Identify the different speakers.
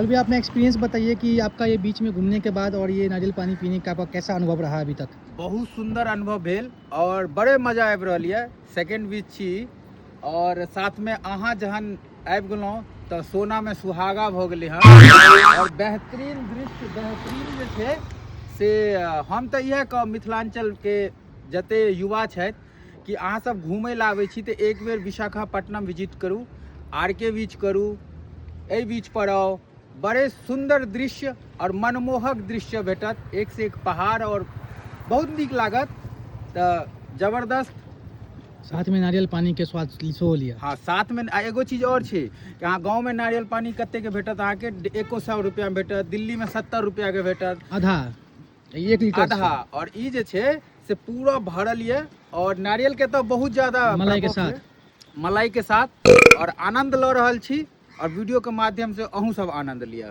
Speaker 1: भैया, अपना एक्सपीरियंस बताइए कि आपका ये बीच में घूमने के बाद और ये नारियल पानी पीने का आपका कैसा अनुभव रहा अभी तक?
Speaker 2: बहुत सुंदर अनुभव भेल और बड़े मजा आबि रहल यऽ। सेकेंड बीच छी और साथमे अहाँ जहन आबि गेलहुँ तऽ सोनामे सुहागा भऽ गेलै हँ। और बेहतरीन दृश्य, बेहतरीन जे छै से हम तऽ इएह कहब मिथिलाञ्चलके जते युवा छथि कि अहाँ सब घूमय लए आबै छी तऽ एक बेर विशाखापट्टनम विजिट करू, आर के बीच करू, एहि बीच पर आउ। बड़े सुंदर दृश्य और मनमोहक दृश्य भेटत, एक से एक पहाड़ और बहुत नीक लागत। तऽ जबरदस्त।
Speaker 1: साथ में नारियल पानी के स्वाद सेहो लिअ।
Speaker 2: हाँ, साथ में आ एगो चीज और छै कि अहाँ गाँव में नारियल पानी कते के भेटत अहाँके? 100 रुपया में भेटत, दिल्ली में 70 रुपया के भेटत।
Speaker 1: आधा 1 लीटर
Speaker 2: आधा। और ई जे छै से पूरा भरल ये और नारियल के तऽ बहुत ज्यादा
Speaker 1: मलाई के
Speaker 2: प्रकोप
Speaker 1: साथ।
Speaker 2: ये। मलाई के साथ और आनंद लऽ रहल छी और वीडियो के माध्यम से अहूँ सब आनंद लिअ।